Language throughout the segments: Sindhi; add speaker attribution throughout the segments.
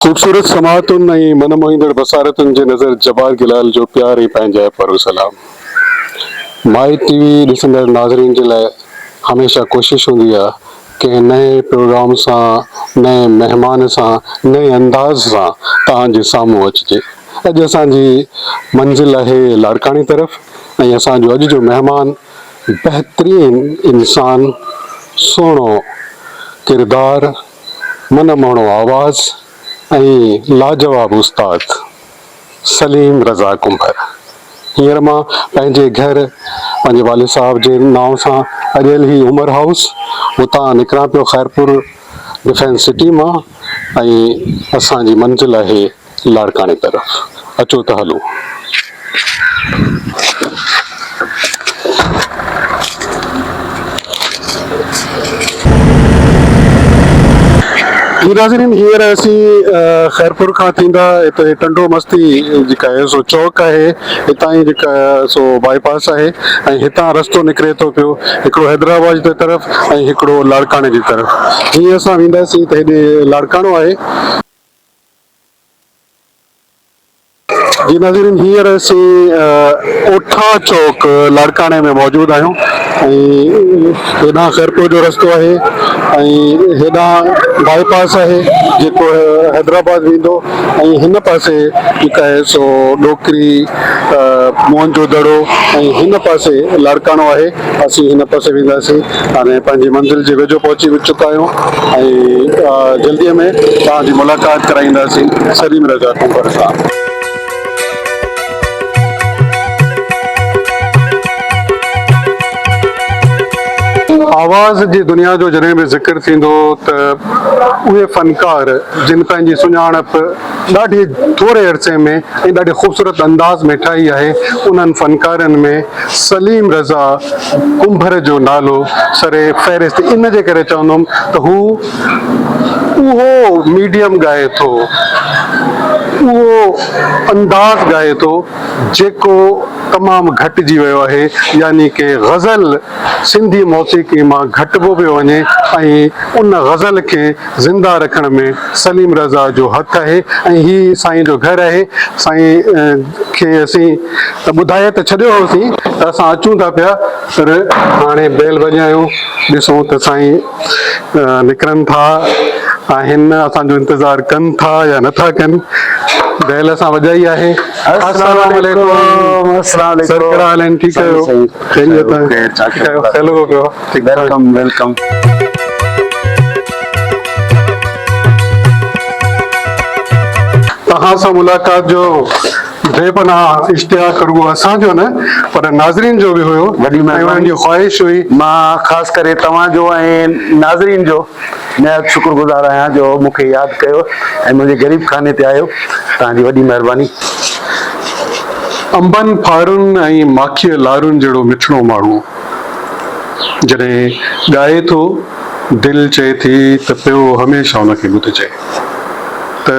Speaker 1: خوبصورت سماعتن ۽ من موهيندڙ بصارتن جي نظر جبار گلال جو پيار ۽ پنهنجائپ وارو سلام. مائي ٽي وي ڏسندڙ ناظرين جي لاء هميشه ڪوشش هوندي آ ڪنهن نئين پروگرام سان نئين مهمان سان نئين انداز سان توهان جي سامهون اچجي. اڄ اسان جي منزل آهي لاڙڪاڻي طرف ۽ اسان جو اڄ جو مهمان بهترين انسان، سهڻو ڪردار، من موهڻو آواز ۽ لاجواب استاد سليم رضا ڪنڀر. هينئر مان پنهنجي گهر پنهنجي والد صاحب جي نانء سان اڏيل هي عمر هائوس اتان نڪران پيو خيرپور ڊفينس سٽي مان ۽ اسان جي منزل آهي لاڙڪاڻي طرف اچو ته هلون. جي ناظرين هينئر اسين خيرپور کان ٿيندا هتي ٽنڊو مستي جيڪا آهي سو چوڪ آهي هتان ئي جيڪا سو باء پاس آهي ۽ هتان رستو نڪري ٿو پيو هڪڙو حيدرآباد جي طرف ۽ هڪڙو لاڙڪاڻي جي طرف جيئن اسان وينداسين ته هيڏي لاڙڪاڻو آهي. جي ناظرين هينئر اسين اوٺا چوڪ لاڙڪاڻي ۾ موجود آهيون ۽ هيڏانهن خيرپور جو رستو آهي ۽ هيڏانهن باء پاس آهي جيڪو حيدرآباد ويندو ۽ هن پاسي جيڪا آهي سو ڏوڪري موهن جو دڙو ۽ هن پاسي لاڙڪاڻو آهي اسين هن پاسي وينداسين هاڻي پنهنجي منزل جي ويجهو پهچي چڪا آهيون ۽ جلدي ۾ توهان جي ملاقات ڪرائينداسين سليم رضا ڪنڀر سان. آواز جي دنيا جو جڏهن به ذڪر ٿيندو ته اهي فنڪار جن پنهنجي سڃاڻپ ڏاڍي ٿوري عرصي ۾ ۽ ڏاڍي خوبصورت انداز ۾ ٺاهي آهي انهن فنڪارن ۾ سليم رضا ڪنڀر جو نالو سر فهرست ان جي ڪري چوندم ته هو اهو ميڊيم ڳائي ٿو اهو انداز ڳائي ٿو جيڪو تمام گهٽجي ويو آهي يعني ڪي غزل سنڌي موسيقي مان گهٽبو پيو وڃي ۽ ان غزل کي زنده رکڻ ۾ سليم رضا جو هٿ آهي ۽ هي سائين جو گهر آهي سائين کي اسين ٻڌائي ته ڇڏيو هوسين ته اسان اچون ٿا پيا پر هاڻي بيل وڄايون ڏسون ته سائين نڪرن ٿا آهن اسان جو انتظار ڪن ٿا يا نٿا ڪن بيل اسان وڄائي آهي السلام عليڪم
Speaker 2: السلام عليڪم
Speaker 1: سر ڪهڙا حال آهن ٺيڪ آهيو خيريت آهي
Speaker 2: ٺيڪ
Speaker 1: آهيو خير لڳو پيو
Speaker 2: آهي welcome welcome.
Speaker 1: توهان سان ملاقات جو بي پناهه اشتياق رڳو اسان جو نه پر ناظرين جو به هيو
Speaker 2: وڏي
Speaker 1: ۽ انهن جي خواهش هئي.
Speaker 2: مان خاص ڪري توهان جو ۽ ناظرين جو نهايت شڪر گذار آهيان جو مون کي ياد ڪيو ۽ منهنجي غريب خاني تي آيو توهان جي وڏي مهرباني.
Speaker 1: انبن ڦارن ۽ ماکيء لارن جهڙو مٺڙو ماڻهو جڏهن ڳائي ٿو دل چئي ٿي ته پيو هميشه ان کي ٻڌجي ته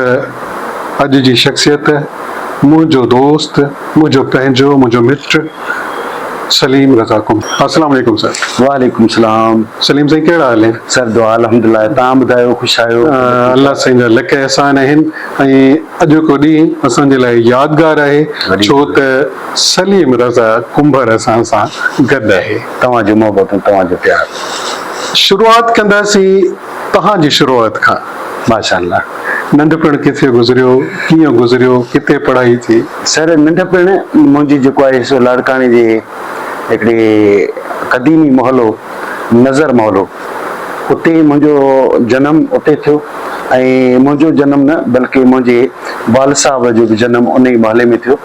Speaker 1: اڄ جي شخصيت منهنجو دوست منهنجو پنهنجو منهنجو مٽ سليم رضا قم السلام عليڪم سر.
Speaker 2: وعليڪم السلام.
Speaker 1: سليم سائين ڪهڙا حال آهن.
Speaker 2: سر دعا الحمدلله توهان ٻڌايو خوش آهيو.
Speaker 1: الله سائين جا لک احسان آهن ۽ اڄوڪو ڏينهن اسان جي لاء يادگار آهي ڇو ته سليم رضا ڪنڀر اسان سان گڏ آهي.
Speaker 2: توهان جون محبتون توهان جو پيار.
Speaker 1: شروعات ڪنداسين توهان جي شروعات کان.
Speaker 2: ماشاءالله.
Speaker 1: ننڍپڻ ڪٿي گذريو، ڪيئن گذريو، ڪٿي پڙهائي ٿي؟
Speaker 2: سر ننڍپڻ منهنجي جيڪو آهي سو لاڙڪاڻي جي هڪڙي قديمي محلو نظر محلو اتي منهنجو جنم اتي ٿيو ۽ منهنجو جنم نه بلڪه منهنجي والد صاحب جو به جنم ان ئي محلي ۾ ٿيو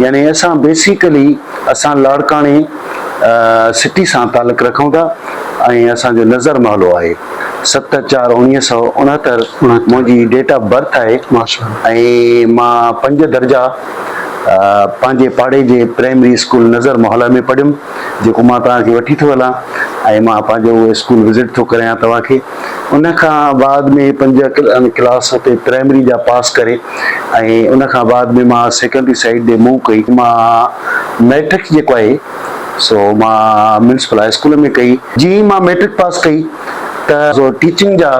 Speaker 2: يعني اسان بيسيڪلي اسان لاڙڪاڻي سٽي سان تعلق رکون ٿا ۽ اسان جو نظر محلو آهي. ست چار اوڻيهه سئو اڻهتر منهنجي ڊيٽ آف برٿ آهي ۽ مان پنج درجا پنهنجي پاڙي جي پرائمري اسڪول نظر محله ۾ پڙهيم جيڪو مان توهان کي وٺي ٿو هلان ۽ مان پنهنجو اهو اسڪول وزٽ ٿو ڪرايان توهان کي ان کان بعد ۾ پنج ڪلاس اتي پرائمري جا پاس ڪري ۽ ان کان بعد ۾ مان سيڪنڊري سائيڊ ڏي موو ڪئي مان ميٽرڪ جيڪو آهي سو مان ميونسپل هاء اسڪول ۾ ڪئي. جيئن ئي مان مئٽرڪ پاس ڪئي ته سو ٽيچنگ جا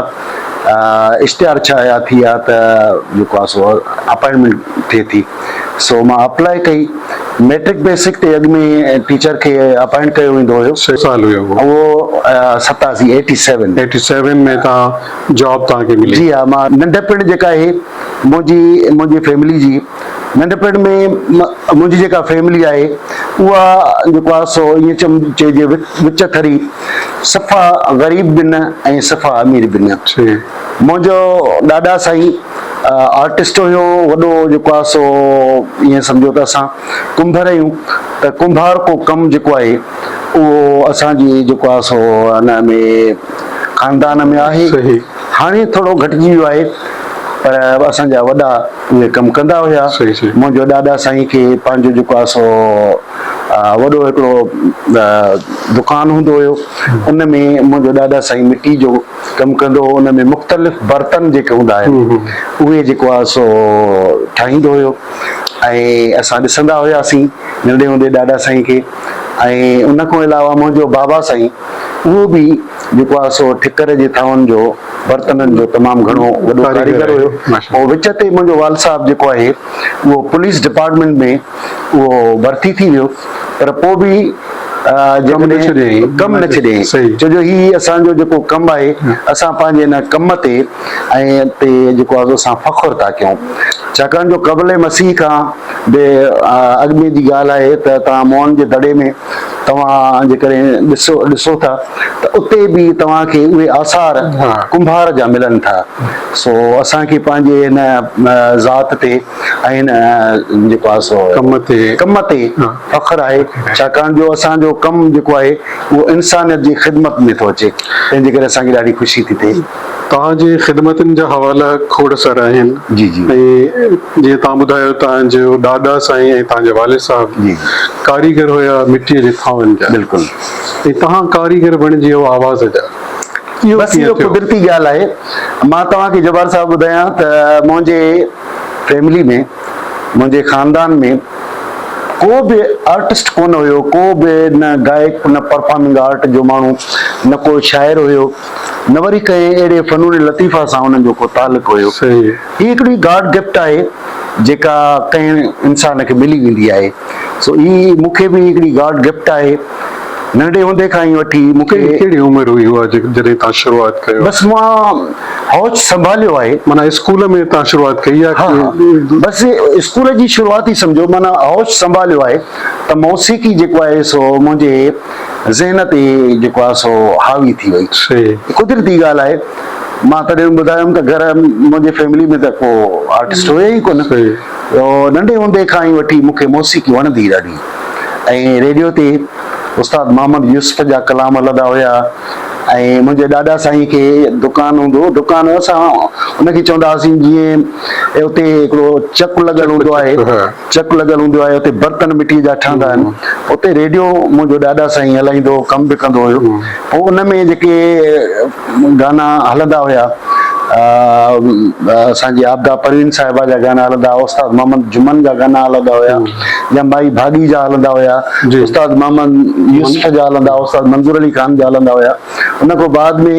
Speaker 2: اشتهار ڇايا ٿي ويا ته جيڪو آهي سو اپائنٽمينٽ ٿئي ٿي سو مان اپلائي ڪئي ميٽرڪ بيسڪ تي اڳ ۾ ٽيچر کي اپائنٽ ڪيو ويندو هيو.
Speaker 1: ڇهه سال هيو اهو.
Speaker 2: اهو 87 ايٽي سيون.
Speaker 1: ايٽي سيون ۾ تان جاب توهان کي ملي.
Speaker 2: جي ها مان ننڍپڻ جيڪا آهي منهنجي منهنجي فيملي جي ننڍپڻ ۾ منهنجي جيڪا فيملي آهي اها جيڪو آهي سو ائين چم چئجي وچ ٿري صفا غريب به نه ۽ صفا امير به نه. منهنجو ڏاڏا سائين آرٽسٽ هيو وڏو جيڪو آهي سو ائين سمجهو ته اسان ڪنڀر آهيون ته ڪنڀار ڪو ڪم جيڪو آهي اهو اسان جي جيڪو آهي سو ان ۾ خاندان ۾ آهي هاڻي ٿورو گهٽجي ويو آهي پر اسان جا وڏا اهي ڪم ڪندا هيا منهنجو ڏاڏا سائين کي پنهنجو جيڪو آهي سو وڏو هڪڙو دڪان هوندو هيو ان ۾ منهنجو ڏاڏا سائين مٽي جو ڪم ڪندو هو ان ۾ مختلف برتن جيڪي هوندا آهن اهي جيڪو آهي سو ٺاهيندو هيو ۽ اسان ڏسندا هياسين ننڍي هوندي ڏاڏا سائين کي ۽ ان کان علاوه منهنجو بابا سائين اهو به جيڪو آهي سو ٺڪر جي ٿانون جو برتنن جو تمام گهڻو وڏو ڪاريگر هيو. پوء وچ تي منهنجو والد صاحب جيڪو آهي اهو پوليس ڊپارٽمينٽ ۾ اهو ڀرتي ٿي ويو پر پوء به جيڪڏهن ڪم نه ڇڏيائين ڇو جو هي اسان جو جيڪو ڪم آهي اسان پنهنجي هن ڪم تي ۽ تي جيڪو آهي اسان فخر ٿا ڪيون ڇاڪاڻ جو قبل مسيح کان به اڳ ۾ جي ڳالهه آهي ته توهان موهن جي دڙي ۾ توهان جيڪڏهن ڏسو ڏسو ٿا ته اتي به توهان کي اهي آثار ڪنڀار جا ملن ٿا سو اسان کي پنهنجي هن ذات تي ۽ هن جيڪو آهي سو
Speaker 1: ڪم تي
Speaker 2: ڪم تي فخر آهي ڇاڪاڻ جو اسان جو ڪم جيڪو آهي اهو انسانيت جي خدمت ۾ ٿو اچي تنهن جي ڪري اسان کي ڏاڍي خوشي ٿي ٿئي.
Speaker 1: توهان جي خدمتن جا حوالا کوڙ سارا آهن
Speaker 2: جي جي
Speaker 1: ۽ جيئن توهان ٻڌايو توهان جو ڏاڏا سائين ۽ توهان جا والد صاحب
Speaker 2: جي
Speaker 1: ڪاريگر هيا مٽيء جي ٿانون جا
Speaker 2: بلڪل
Speaker 1: ۽ توهان ڪاريگر بڻجي ويو آواز جا اهو
Speaker 2: بس
Speaker 1: ڪيئن
Speaker 2: اهو
Speaker 1: ٿيو؟
Speaker 2: قدرتي ڳالهه آهي مان توهان کي جبار صاحب ٻڌايان ته منهنجي فيملي ۾ منهنجي خاندان ۾ ڪو به آرٽسٽ ڪونه هيو ڪو به نه گائڪ نه پرفارمنگ آرٽ جو ماڻهو نه ڪو شاعر هيو نه وري ڪنهن اهڙي فنون لطيفه سان انهن جو ڪو تعلق هيو. هي هڪڙي گاڊ گفٽ آهي جيڪا ڪنهن انسان کي ملي ويندي آهي. سو هي مون کي به هڪڙي گاڊ گفٽ آهي. ننڍي هوندي کان ئي وٺي مون کي.
Speaker 1: ڪهڙي عمر هئي اها جڏهن توهان شروعات ڪيو؟
Speaker 2: بس مان هوش سنڀاليو آهي.
Speaker 1: معنيٰ اسڪول ۾ توهان شروعات ڪئي يا
Speaker 2: ها ها بس اسڪول جي شروعات ئي سمجهو معنيٰ هوش سنڀاليو آهي ته موسيقي جيڪو آهي سو منهنجي ذهن تي جيڪو آهي سو حاوي ٿي وئي. قدرتي ڳالهه آهي مان تڏهن به ٻڌايم ته گهر منهنجي فيملي ۾ ته ڪو آرٽسٽ هيو ئي ڪونه. ننڍي هوندي کان ئي وٺي مون کي موسيقي وڻندي هئي ڏاڍي ۽ ريڊيو تي استاد محمد يوسف جا ڪلام هلندا هيا ۽ منهنجي ڏاڏا سائين کي دڪان هوندو هو دڪان اسان ان کي چوندا هئاسين جيئن اتي هڪڙو چڪ لڳل هوندو آهي چڪ لڳل هوندو آهي اتي برتن مٽيء جا ٺهندا آهن اتي ريڊيو منهنجو ڏاڏا سائين هلائيندو هو ڪم به ڪندو هيو پوء ان ۾ جيڪي گانا هلندا هيا اسان جي عابده پروين صاحبه جا گانا هلندا هئا استاد محمد جمن جا گانا هلندا هيا يا مائي ڀاڳي جا هلندا هيا استاد محمد يوسف جا هلندا هئا استاد منظور علي خان جا هلندا هيا ان کان بعد ۾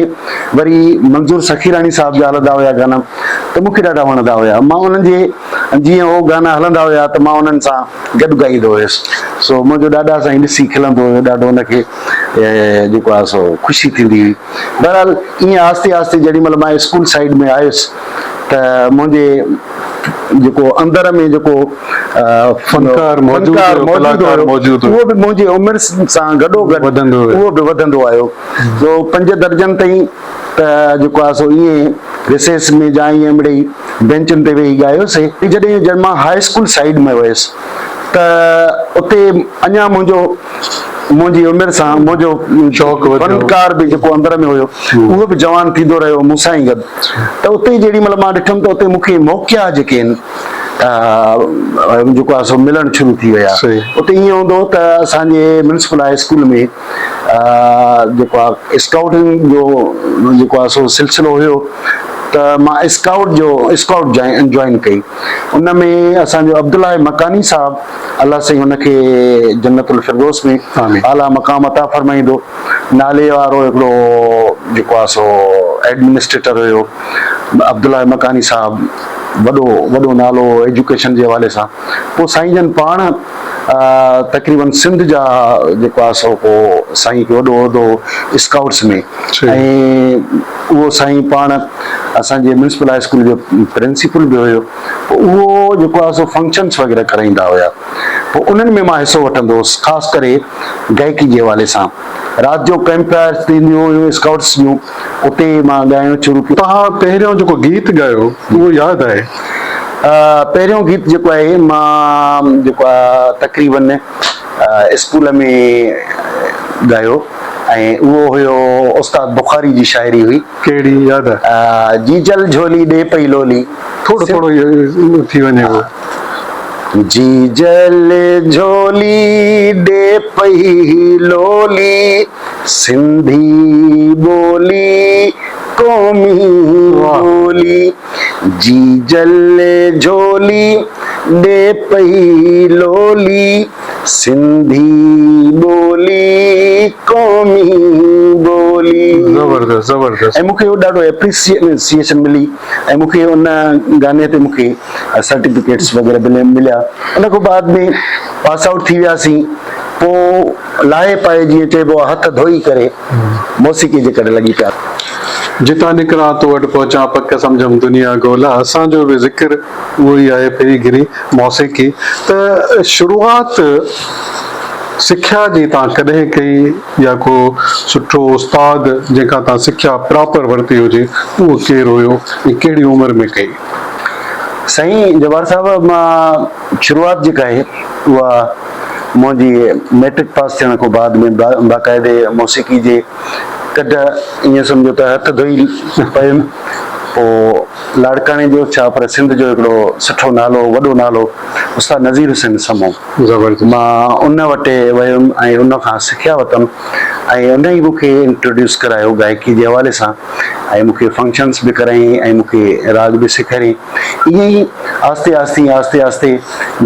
Speaker 2: وري منظور سخيراڻي صاحب جا هلندا هيا گانا ته مون کي ڏاڍا وڻندا هيا مان انهن جي جيئن هو گانا هلندا هيا ته مان انهن سان گڏ ڳائيندو هيس. سو منهنجو ڏاڏا سائين ڏسي کلندو هيو ڏاڍو ان کي جيڪو آهي سو خوشي ٿيندي هئي. بهرحال ائين آهستي آهستي جيڏي مهل مان اسڪول سائيڊ ۾ آيس ته منهنجي جيڪو اندر ۾ جيڪو
Speaker 1: فنڪار موجود هيو ڪلاڪار موجود هيو
Speaker 2: اهو به منهنجي عمر سان گڏو گڏ اهو به وڌندو آيو. سو پنج درجن تائين ته جيڪو آهي سو ائين رسيس ۾ جا ائين مڙئي بينچن تي ويهي ڳايوسي. جڏهن جڏهن مان هاء اسڪول سائيڊ ۾ ويس ته اتي اڃا منهنجو منهنجي عمر سان منهنجو
Speaker 1: شوق وڌيو.
Speaker 2: فنڪار به جيڪو اندر ۾ هيو اهو به جوان ٿيندو رهيو مون سان ئي گڏ ته اتي جيڏي مهل مان ڏٺم ته اتي مون کي موقعا جيڪي آهن جيڪو آهي سو ملڻ شروع ٿي ويا. اتي ائين هوندو هو ته اسان جي ميونسپل هاء اسڪول ۾ جيڪو آهي اسڪائوٽنگ جو جيڪو آهي سو سلسلو هيو ته مان اسڪائوٽ جو اسڪائوٽ جوائن ڪئي ان ۾ اسان جو عبدالله مڪاني صاحب الله سائين ان کي جنت الفردوس ۾ اعليٰ مقام عطا فرمائيندو نالي وارو هڪڙو جيڪو آهي سو ايڊمنسٽريٽر هيو عبدالله مڪاني صاحب وڏو وڏو نالو هو ايجوڪيشن جي حوالي سان پوء سائين جن پاڻ تقريبن سنڌ جا جيڪو آهي سو ڪو سائين کي وڏو عهدو هو اسڪائوٽس ۾ ۽ اهو سائين پاڻ اسان جي ميونسپل هاء اسڪول جو پرنسپل به هيو پوء اهو جيڪو آهي سو فنڪشنس وغيره ڪرائيندا هيا پوء انهن ۾ مان حصو وٺندو هوس خاص ڪري گائڪي جي حوالي سان رات جو ڪئمپ فائرس ٿينديون هيون اسڪائوٽس جون اتي مان ڳائڻ شروع ڪيو.
Speaker 1: توهان پهريون جيڪو گيت ڳايو اهو ياد آهي؟
Speaker 2: پهريون گيت جيڪو آهي مان جيڪو آهي تقريبن اسڪول ۾ ڳايو ۽ اهو هيو استاد بخاري جي شاعري هئي.
Speaker 1: ڪهڙي ياد
Speaker 2: آهي؟ جيجل جهولي ڏي پئي لولي.
Speaker 1: ٿورو ٿورو ٿي وڃي اهو.
Speaker 2: جيجل جهولي ڏي پئي لولي سنڌي ٻولي قومي ٻولي جيجل جهولي ڏي پئي لولي سنڌي ٻولي قومي ٻولي.
Speaker 1: زبردست زبردست.
Speaker 2: ۽ مون کي اهو ڏاڍو ايپريسيئيشن ملي ۽ مون کي ان گاني تي مون کي سرٽيفڪيٽس وغيره به مليا ان کان بعد ۾ پاس آئوٽ ٿي وياسين پوء لاهي پائي جيئن چئبو آهي هٿ ڌوئي ڪري موسيقي جي ڪري لڳي پيا.
Speaker 1: جتان نڪران تو وٽ پهچان پڪ سمجهم دنيا گولا اسان جو به ذڪر اهو ئي آهي ڦري گهري موسيقي ته شروعات سکيا جي تان ڪڏهن ڪئي يا ڪو سٺو استاد جنهن کان تان سکيا پراپر ورتي هجي اهو ڪير هيو ۽ ڪهڙي عمر ۾ ڪئي؟
Speaker 2: سائين جبار صاحب مان شروعات جيڪا آهي اها منهنجي ميٽرڪ پاس ٿيڻ کان بعد ۾ باقاعدي موسيقي جي ڪڍ ائين سمجهو ته هٿ ڌوئي پيم پوء لاڙڪاڻي جو ڇا پر سنڌ جو هڪڙو سٺو نالو وڏو نالو استاد نذير حسين سمون
Speaker 1: زبردست
Speaker 2: مان ان وٽ ويم ۽ ان کان سکيا ورتم ۽ ان ئي مون کي انٽروڊيوس ڪرايو گائڪي جي حوالي سان ۽ مون کي فنڪشنس به ڪرايائين ۽ مون کي راڳ به سيکاريائين ائين ئي آهستي آهستي آهستي آهستي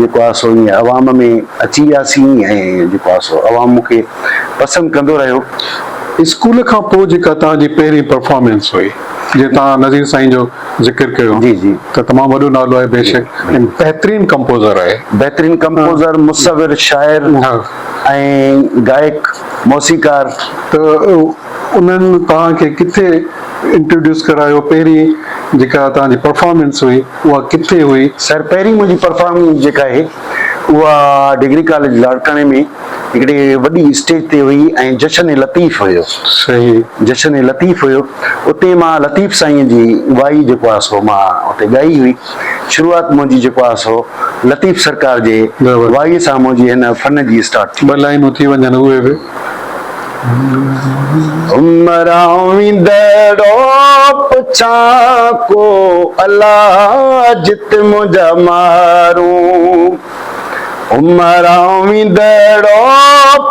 Speaker 2: جيڪو آهي سو ائين عوام ۾ اچي وياسين ۽ جيڪو آهي سو عوام مون کي پسند ڪندو رهيو.
Speaker 1: اسڪول کان پوء جيڪا توهان جي پهرين پرفارمنس هئي جيئن توهان نذير سائين جو ذڪر ڪيو
Speaker 2: جي جي.
Speaker 1: ته تمام وڏو نالو آهي بيشڪ ۽ بهترين ڪمپوزر آهي.
Speaker 2: بهترين ڪمپوزر، مصور، شاعر ۽ گائڪ، موسيقار.
Speaker 1: ته انهن توهان کي ڪٿي انٽروڊيوس ڪرايو پهرين جيڪا توهان جي پرفارمنس هئي اها ڪٿي هئي؟
Speaker 2: سر پهرين منهنجي پرفارمنس جيڪا آهي اها ڊگري ڪاليج لاڙڪاڻي ۾ هڪڙي وڏي اسٽيج تي هئي ۽ جشن لطيف هيو.
Speaker 1: صحيح.
Speaker 2: جشن لطيف هيو اتي مان لطيف سائين جي وائي جيڪو آهي سو مان اتي ڳائي هئي. شروعات منهنجي جيڪو آهي سو لطيف سرڪار جي وائي سان منهنجي هن فن جي اسٽارٽ ٿي.
Speaker 1: ٻه لائينون ٿي وڃن اهي به.
Speaker 2: عمران ويندڙو پڇان ڪو الا جت منهنجا مارون عمران ويندڙو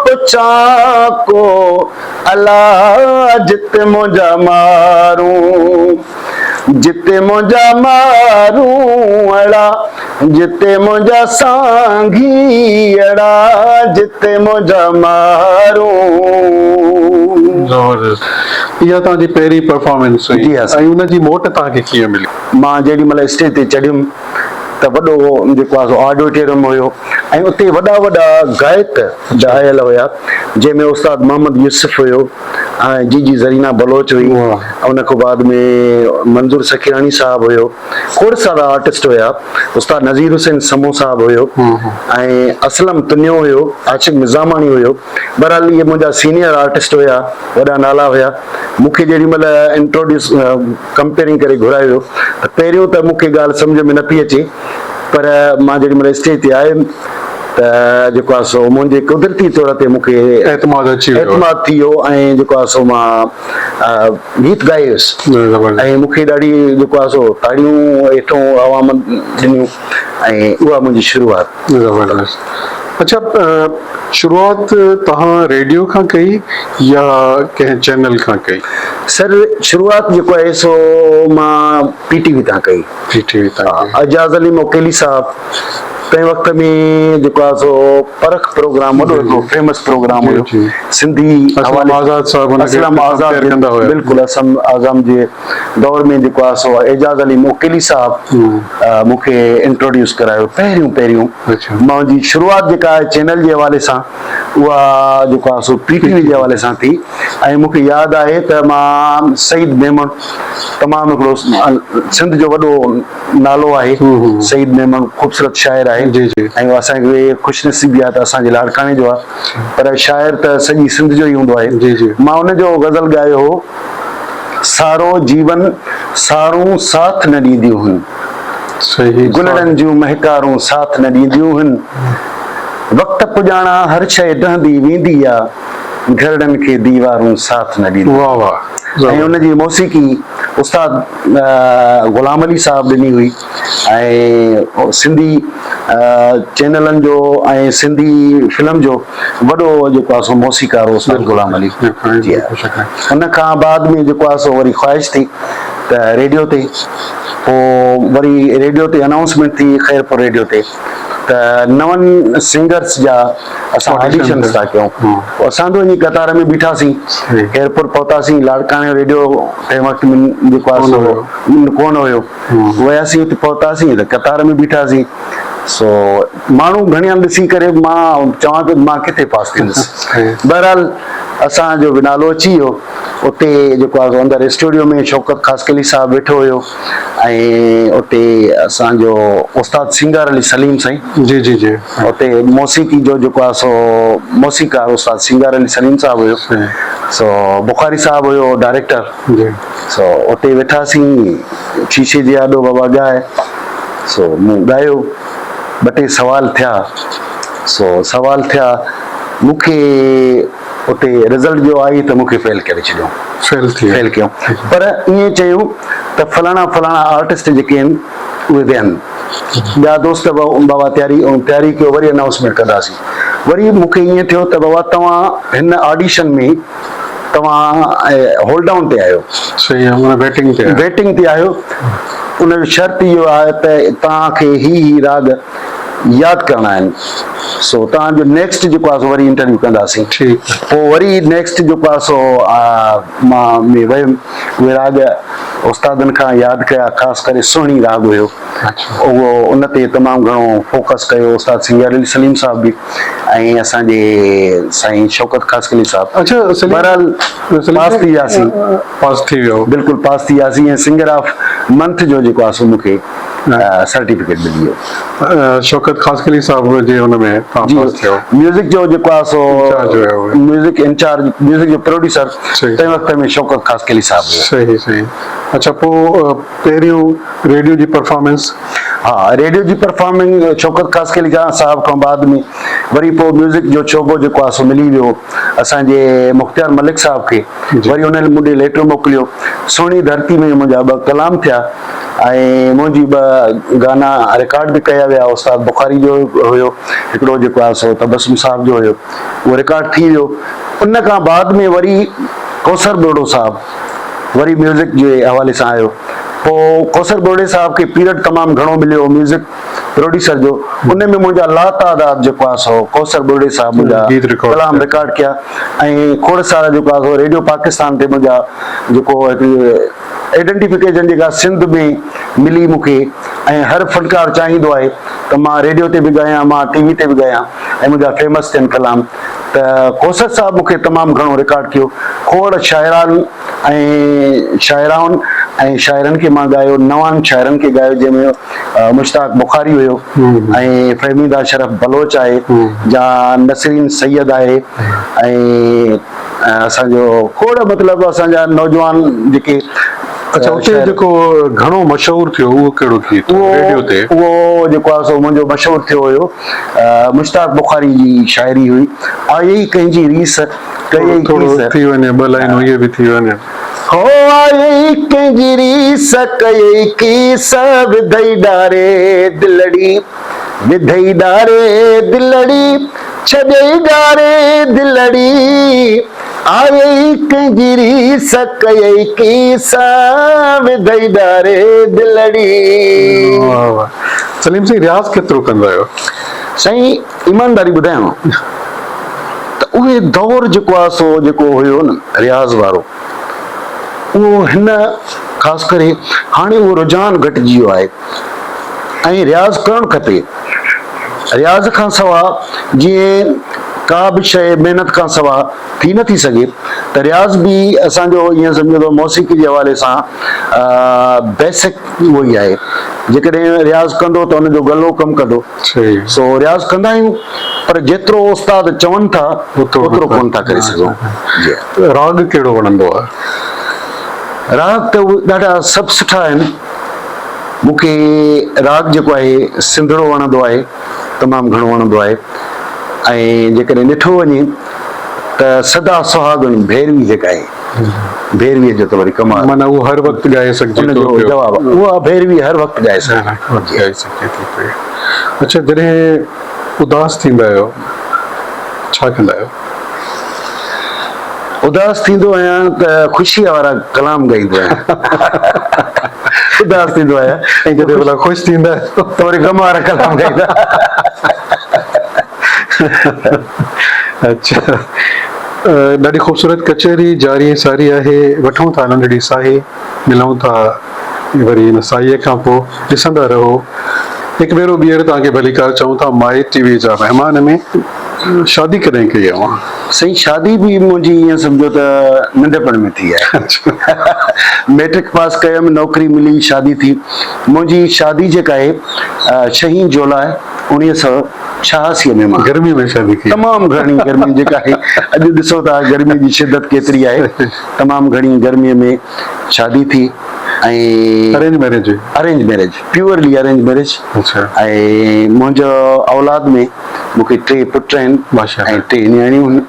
Speaker 2: پڇان ڪو الا جت منهنجا مارون جتي منهنجا ماروئڙا، جتي منهنجا سانگيئڙا، جتي منهنجا مارون.
Speaker 1: زبردست اها توهان جي پهرين پرفارمنس هئي
Speaker 2: جي ها
Speaker 1: ۽ ان جي موٽ توهان کي ڪيئن ملي؟
Speaker 2: مان جيڏي مهل اسٽيج تي چڙهيم ته وڏو جيڪو آهي سو آڊيٽوريم هيو ۽ اتي وڏا وڏا گائڪ به آيل هيا جنهن ۾ استاد محمد يوسف هيو ۽ جي جي زرينا بلوچ هئي ان کان بعد ۾ منظور سکيراڻي صاحب هيو کوڙ سارا آرٽسٽ هيا استاد نذير حسين سمون صاحب هيو ۽ اسلم تنيو هيو عاشق نظاماڻي هيو بهرحال اهي منهنجا سينيئر آرٽسٽ هيا وڏا نالا هيا مون کي جيڏي مهل انٽروڊيوس ڪمپيئرنگ ڪري گهرايو ويو ته پهريون ته مون کي ڳالهه سمجهه ۾ نه پئي اچي پر مان جيڏي مهل اسٽيج تي آيم ته جيڪو آهي سو منهنجي قدرتي طور تي مون کي
Speaker 1: اعتماد اچي ويو.
Speaker 2: اعتماد ٿي ويو ۽ جيڪو آهي سو مان گيت ڳائي ويس ۽ مون کي ڏاڍي جيڪو آهي سو تاڙيون هيٺون عوام ڏنيون ۽ اها منهنجي شروعات.
Speaker 1: زبردست اڇا شروعات توهان ريڊيو کان ڪئي يا ڪنهن چينل کان ڪئي؟
Speaker 2: سر شروعات جيڪو آهي سو مان پي ٽي وي تان ڪئي.
Speaker 1: پي ٽي وي تان ڪئي.
Speaker 2: اعجاز علي موڪيلي صاحب تنهن وقت ۾ جيڪو آهي سو پرک پروگرام وڏو هڪڙو فيمس پروگرام هيو سنڌي
Speaker 1: اسلم آزاد صاحب ان کي
Speaker 2: اسلم آزاد
Speaker 1: ڪندا هيا.
Speaker 2: بلڪل اسلم آزاد جي دور ۾ جيڪو آهي سو اعجاز علي موڪيلي صاحب مون کي انٽروڊيوس ڪرايو پهريون پهريون منهنجي شروعات جيڪا آهي چينل جي حوالي سان اها جيڪو آهي سو پي ٽي وي جي حوالي سان ٿي ۽ مون کي ياد آهي ته مان سعيد ميمڻ تمام هڪڙو سنڌ جو وڏو نالو آهي سعيد ميمڻ خوبصورت شاعر آهي ۽ اسان کي خوش نصيبي آهي ته اسان جي لاڙڪاڻي جو آهي پر شاعر ته سڄي سنڌ جو ئي هوندو آهي مان ان جو غزل ڳايو هو سارو جيون سارون ساٿ نه ڏينديون هن. گلڙن جون مهڪارون ساٿ نه ڏينديون هن. وقت پڄاڻان هر شيء ڊهندي ويندي آ، گهرڙن کي ديوارون ساٿ نه ڏينديون. ۽ ان جي موسيقي استاد غلام علي صاحب ڏني هئي ۽ سنڌي چينلن جو ۽ سنڌي فلم جو وڏو جيڪو آهي سو موسيقار هو استاد غلام علي. جي ها. ان کان بعد ۾ جيڪو آهي سو وري خواهش ٿي ته ريڊيو تي پوء وري ريڊيو تي انائونسمينٽ ٿي خيرپور ريڊيو تي ته نون سنگرس جا اسان آڊيشنس ٿا ڪيون. پوء اسان به وڃي قطار ۾ بيٺاسين. خيرپور پهتاسين لاڙڪاڻي ريڊيو تنهن وقت ۾ جيڪو آهي سو ڪونه هيو. وياسين اتي پهتاسين ته قطار ۾ بيٺاسين سو ماڻهو گهڻيان ڏسي ڪري مان چوان پيو ته مان ڪٿي پاس ٿيندس. بهرحال اسان جو به نالو اچي ويو. اتي جيڪو آهي سو اندر اسٽوڊيو ۾ شوڪت خاصخيلي صاحب ويٺو هيو ۽ اتي اسان جو استاد سينگار علي سليم سائين
Speaker 1: جي جي جي
Speaker 2: اتي موسيقي جو جيڪو آهي سو موسيقار استاد سينگار علي سليم صاحب هيو سو بخاري صاحب هيو ڊائريڪٽر
Speaker 1: جي
Speaker 2: سو اتي ويٺاسين شيشي جي آڏو بابا ڳاء سو مون ڳايو ٻه ٽي سوال ٿيا سو سوال ٿيا مون کي اتي رزلٽ جو آئي ته مون کي فيل ڪري ڇڏيو
Speaker 1: فيل ٿي
Speaker 2: فيل ڪيو پر ائين چيو ته فلاڻا فلاڻا آرٽسٽ جيڪي آهن اهي ويهن ٻيا دوست به بابا تياري تياري ڪيو وري انائونسمينٽ ڪنداسين وري مون کي ائين ٿيو ته بابا توهان هن آڊيشن ۾ توهان هولڊ ڊائون تي آهيو.
Speaker 1: صحيح آهي معنيٰ بيٽنگ تي آهيو.
Speaker 2: بيٽنگ تي آهيو ان جو شرط اهو آهي ته توهان کي هي هي راڳ ياد ڪرڻا آهن سو توهان جو نيڪسٽ جيڪو آهي سو وري انٽرويو ڪنداسين.
Speaker 1: ٺيڪ.
Speaker 2: پوء وري نيڪسٽ جيڪو آهي سو مان ۾ ويم اهي راڳ استادن کان ياد ڪيا خاص ڪري سهڻي راڳ هيو اهو ان تي تمام گهڻو فوڪس ڪيو استاد سنگيار علي سليم صاحب به ۽ اسان جي سائين شوڪت خاصخيلي صاحب.
Speaker 1: اڇا سليم
Speaker 2: بهرحال پاس ٿي وياسين.
Speaker 1: پاس ٿي ويو.
Speaker 2: بلڪل پاس ٿي وياسين ۽ سنگر آف منٿ جو جيڪو آهي سو مون کي سرٽيفڪيٽ ملي ويو.
Speaker 1: شوڪت خاصخيلي صاحب جي ان ۾ توهان پاس ٿيو.
Speaker 2: ميوزڪ جو جيڪو آهي سو
Speaker 1: انچارج هيو.
Speaker 2: ميوزڪ انچارج ميوزڪ جو پروڊيوسر تنهن وقت ۾ شوڪت خاصخيلي صاحب هيو.
Speaker 1: صحيح صحيح اڇا پوء پهريون ريڊيو جي پرفارمنس.
Speaker 2: ها ريڊيو جي پرفارمنگ شوڪت خاصخيلي صاحب کان بعد ۾ وري پوء ميوزڪ جو شعبو جيڪو آهي سو ملي ويو اسان جي مختيار ملڪ صاحب کي وري انهن مون ڏي ليٽر موڪليو سهڻي ڌرتي ۾ منهنجا ٻه ڪلام ٿيا ۽ منهنجي ٻه گانا رڪارڊ به ڪيا ويا استاد بخاري جو هيو هڪڙو جيڪو آهي سو تبسم صاحب جو هيو اهو رڪارڊ ٿي ويو ان کان بعد ۾ وري ڪوثر ٻرڙو صاحب وري ميوزڪ جي حوالي سان آيو پوء ڪوثر ٻرڙي صاحب کي پيرڊ تمام گهڻو مليو ميوزڪ پروڊيوسر جو ان ۾ منهنجا لاتعداد جيڪو آهي سو ڪوثر ٻرڙي صاحب منهنجا ڪلام رڪارڊ ڪيا ۽ کوڙ سارا جيڪو آهي سو ريڊيو پاڪستان تي منهنجا جيڪو هڪڙي آئيڊنٽيفڪيشن جيڪا سنڌ ۾ ملي مون کي ۽ هر فنڪار چاهيندو آهي ته مان ريڊيو تي به ڳايان مان ٽي وي تي به ڳايان ۽ منهنجا فيمس ٿين ڪلام ته ڪوثر صاحب مون کي تمام گهڻو رڪارڊ ڪيو کوڙ شاعران ۽ شاعرائن ۽ شاعرن کي مان ڳايو، نوان شاعرن کي ڳايو جنهن ۾ مشتاق بخاري هيو ۽ فهميده اشرف بلوچ آهي جا نسرين سيد آهي ۽ اسان جو کوڙ مطلب اسان جا نوجوان جيڪي
Speaker 1: اڇا اتي جيڪو گهڻو مشهور ٿيو اهو ڪهڙو گيت هو ريڊيو تي؟
Speaker 2: اهو جيڪو آهي سو منهنجو مشهور ٿيو هيو مشتاق بخاري جي شاعري هئي آئي ڪنهن جي ريس ڪيئي
Speaker 1: ٿورو ٿي وڃي ٻه لائنون اهي به ٿي وڃن.
Speaker 2: هو آئي ڪنهن جي ريس ڪيئي ڪيس وڌئي ڏاري دلڙي وڌئي ڏاري دلڙي. ڇڏيئي ڳاري دلڙي، آيئي ڪنهن جي ريس ڪيئي ڪيس، وڌئي ڏاري دلڙي.
Speaker 1: واھ واھ سليم سائين رياض ڪيترو ڪندا آهيو؟
Speaker 2: سائين ايمانداري ٻڌايانو ته اهي دور جيڪو آ سو جيڪو هيو نه رياض وارو اهو هن خاص ڪري هاڻي اهو رجحان گهٽجي ويو آهي ۽ رياض ڪرڻ کپي رياض کان سوا جيئن ڪا به شيء محنت کان سوا ٿي نٿي سگهي ته رياض به اسان جو ائين سمجهو ته موسيقي جي حوالي سان بيسڪ اهو ئي آهي جيڪڏهن رياض ڪندو ته ان جو گلو ڪم ڪندو سو رياض ڪندا آهيون پر جيترو استاد چون ٿا اوترو ڪونه ٿا ڪري سگهون. جي.
Speaker 1: راڳ ڪهڙو وڻندو آهي؟
Speaker 2: راڳ ته ڏاڍا سڀ سٺا آهن. مون کي راڳ جيڪو آهي سنڌڙو وڻندو آهي تمام گهڻو وڻندو آهي ۽ جيڪڏهن ڏٺو وڃي ته سدا سهاڳڻ ڀيروي جيڪا آهي ڀيرويء جو ته وري ڪمال.
Speaker 1: معنيٰ اهو هر وقت ڳائي سگهجي
Speaker 2: ان
Speaker 1: ٿو
Speaker 2: جو
Speaker 1: پيو.
Speaker 2: جواب اها ڀيروي هر وقت ڳائي سگهجي
Speaker 1: هر وقت ڳائي سگهجي ٿي پئي. اڇا جڏهن اداس ٿيندا آهيو ڇا ڪندا آهيو؟
Speaker 2: اداس ٿيندو آهيان ته خوشيء وارا ڪلام ڳائيندو آهيان. اداس ٿيندو آهيان
Speaker 1: ۽ جڏهن ڀلا خوش ٿيندا آهيو
Speaker 2: ته وري غم وارا ڪلام ڳائيندا.
Speaker 1: اڇا ڏاڍي خوبصورت ڪچهري جاري ۽ ساري آهي وٺون ٿا ننڍڙي ساهي ملون ٿا وري ان ساهيء کان پوء ڏسندا رهو هڪ ڀيرو ٻيهر توهان کي ڀليڪار چئون ٿا مائي ٽي وي جا مهمان ۾ شادي ڪڏهن ڪئي اوهان؟
Speaker 2: سائين شادي به منهنجي ائين سمجهو ته ننڍپڻ ۾ ٿي آهي. ميٽرڪ پاس ڪيم نوڪري ملي شادي ٿي. منهنجي شادي جيڪا آهي ڇهين جولاء 1986 ۾ مان.
Speaker 1: گرمي ۾ شادي ڪئي.
Speaker 2: تمام گهڻي گرمي جيڪا آهي اڄ ڏسو ٿا گرمي جي شدت ڪيتري آهي تمام گهڻي گرمي ۾ شادي ٿي ۽.
Speaker 1: ارينج ميريج هئي.
Speaker 2: Arrange marriage purely arrange marriage ۽ منهنجو اولاد ۾ مون کي ٽي پٽ آهن ۽ ٽي نياڻيون آهن.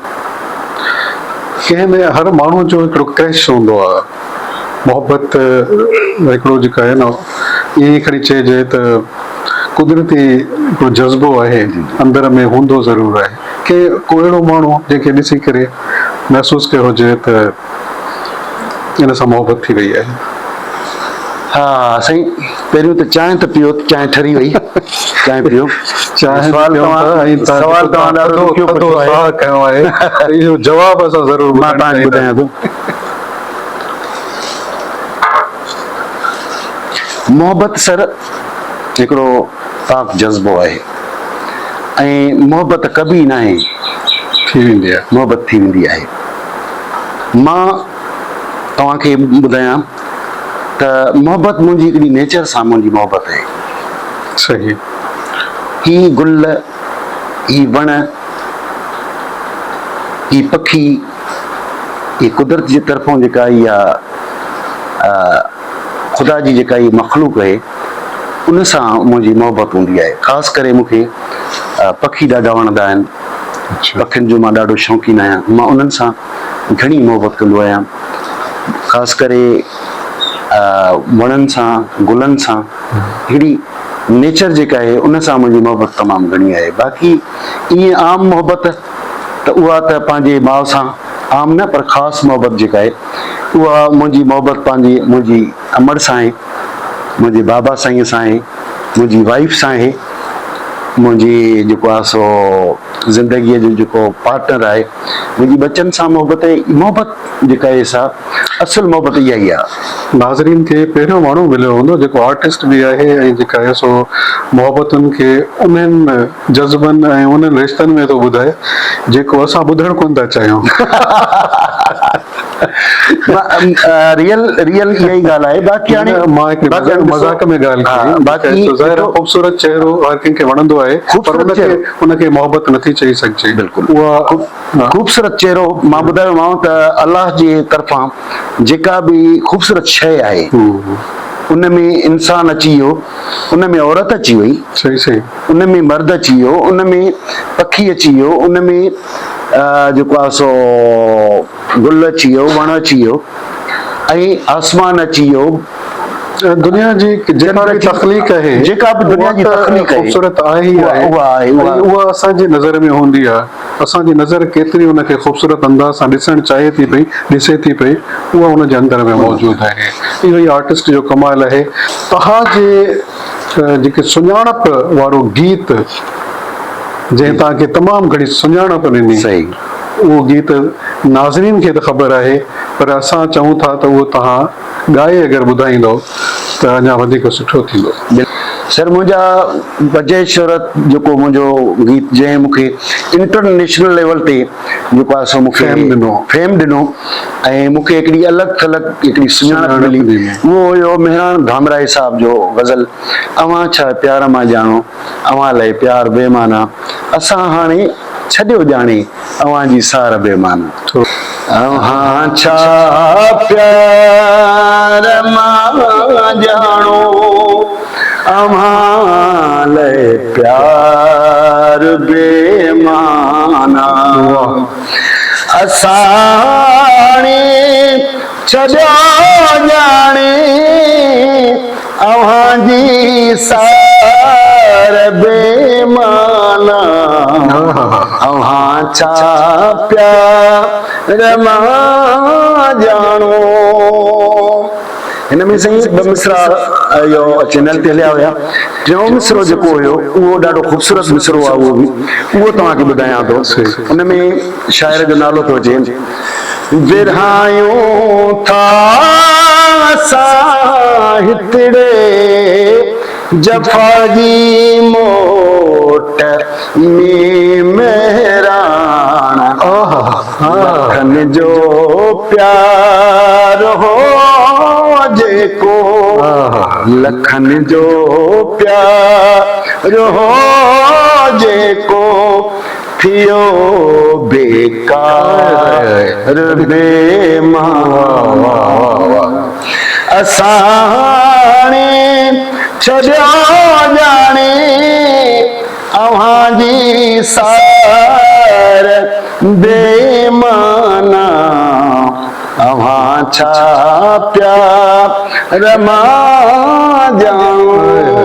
Speaker 1: ڪنهن ۾ هر ماڻهو جو هڪڙو ڪرش هوندو آهي محبت هڪڙو جيڪا آهي نه ائين کڻي چئجي ته قدرتي هڪڙو جذبو آهي اندر ۾ هوندو ضرور آهي ڪي ڪو اهڙو ماڻهو جنهن کي ڏسي ڪري محسوس ڪيو هجي ته ان سان محبت ٿي وئي آهي.
Speaker 2: ها سائين پهريون ته چانهه ته پيو چانهه ٺري وئي چانهه پيو
Speaker 1: چانهه سوال توهان
Speaker 2: سوال توهان ڏاڍو ڏکيو پڇيو آهي
Speaker 1: ساهه کنيو آهي اهو جواب اسان ضرور
Speaker 2: مان توهان کي ٻڌايان ٿو محبت سر هڪڙو پاڪ جذبو آهي ۽ محبت ڪبي ناهي
Speaker 1: ٿي ويندي آهي
Speaker 2: محبت ٿي ويندي آهي مان توهان کي ٻڌايان ته محبت منهنجي هڪڙي نيچر سان منهنجي محبت آهي.
Speaker 1: صحيح.
Speaker 2: هي گل، هي وڻ، هي پکي، هي قدرت جي طرفون جيڪا اها خدا جي جيڪا هي مخلوق آهي ان سان منهنجي محبت هوندي آهي. خاص ڪري مون کي پکي ڏاڍا وڻندا آهن. پکين جو مان ڏاڍو شوقين آهيان. مان انهن سان گهڻي محبت ڪندو آهيان. خاص ڪري وڻن سان گلن سان هڪڙي نيچر جيڪا آهي ان سان منهنجي محبت تمام گهڻي آهي باقي ائين عام محبت ته اها ته پنهنجي ماء سان عام نه پر خاص محبت جيڪا آهي اها منهنجي محبت پنهنجي منهنجي امڙ سان آهي منهنجي بابا سائين سان آهي منهنجي وائيف سان آهي منهنجي جيڪو آهي سو زندگيء جو جيڪو پارٽنر آهي منهنجي ٻچن سان محبت آهي محبت جيڪا آهي سا اصل محبت اها ئي آهي.
Speaker 1: ناظرين کي پهريون ماڻهو مليو هوندو جيڪو آرٽسٽ به آهي ۽ جيڪا آهي سو محبتن کي انهن جذبن ۽ انهن رشتن ۾ ٿو ٻڌائي جيڪو اسان ٻڌڻ ڪونه ٿا چاهيون.
Speaker 2: ريئل ريئل اها ئي ڳالهه آهي باقي هاڻي
Speaker 1: مان هڪ مذاق ۾ ڳالهه ڪئي باقي ظاهر آهي خوبصورت چهرو هر ڪنهن کي وڻندو آهي پر ان کي محبت نٿي چئي سگهجي
Speaker 2: بلڪل
Speaker 1: اها
Speaker 2: خوبصورت چهرو مان ٻڌايومانو ته الله جي طرفان جيڪا به خوبصورت شيء آهي ان ۾ انسان اچي ويو ان ۾ عورت اچي وئي
Speaker 1: صحيح صحيح
Speaker 2: ان ۾ مرد اچي ويو ان ۾ پکي اچي ويو ان ۾ جيڪو آهي سو گل اچي ويو وڻ اچي ويو ۽ آسمان اچي ويو
Speaker 1: دنيا جي جيڪا به تخليق آهي
Speaker 2: جيڪا به دنيا جي تخليق آهي
Speaker 1: خوبصورت آهي ئي آهي
Speaker 2: اها آهي
Speaker 1: اها اسان جي نظر ۾ هوندي آهي اسان جي نظر ڪيتري ان کي خوبصورت انداز سان ڏسڻ چاهي ٿي پئي ڏسي ٿي پئي اها ان جي اندر ۾ موجود آهي اهو ئي آرٽسٽ جو ڪمال آهي توهان جي جيڪي سڃاڻپ وارو گيت جنهن توهان کي تمام گهڻي سڃاڻپ ڏني اهو گيت ناظرين کي ته خبر آهي پر اسان چئون ٿا ته اهو توهان ڳائي اگر ٻڌائيندؤ ته اڃا وڌيڪ سٺو ٿيندو.
Speaker 2: سر منهنجا بجه شهرت جيڪو منهنجو گيت جنهن مون کي انٽرنيشنل ليول تي جيڪو آهي سو مون کي
Speaker 1: فيم ڏنو
Speaker 2: فيم ڏنو ۽ مون کي هڪڙي الڳ ٿلڳ هڪڙي سڃاڻپ ملي اهو هيو مهراڻ ڌامراهي صاحب جو غزل اوهان ڇا پيار مان ڄاڻو اوهان لئه پيار بي معنيٰ اسان هاڻي ڇڏيو ڄاڻي اوهان جي سار بي معنيٰ. اوهان ڇا پيار مان ڄاڻو اوهان لئه پيار بي معنيٰ اسان هاڻي ڇڏيو ڄاڻي اوهان جي سار بي معنيٰ اوهان ڇا پيار مان ڄاڻو. هن ۾ سائين ٻه مصرع اهو چينل تي هليا هيا ٽيون مصرعو جيڪو هيو اهو ڏاڍو خوبصورت مصرعو آهي اهو به اهو توهان کي ٻڌايان ٿو ان ۾ شاعر جو نالو ٿو اچي ورهايون ٿا اسان هتڙي جفا جي موٽ ۾ مهراڻ لکن جو پيار هو جيڪو لکن جو پيار هو جيڪو ٿيو بيڪار بي معنيٰ اسان هاڻي ڇڏيو ڄاڻي اوهان جي سار بي معنيٰ اوهان ڇا پيار مان ڄاڻو.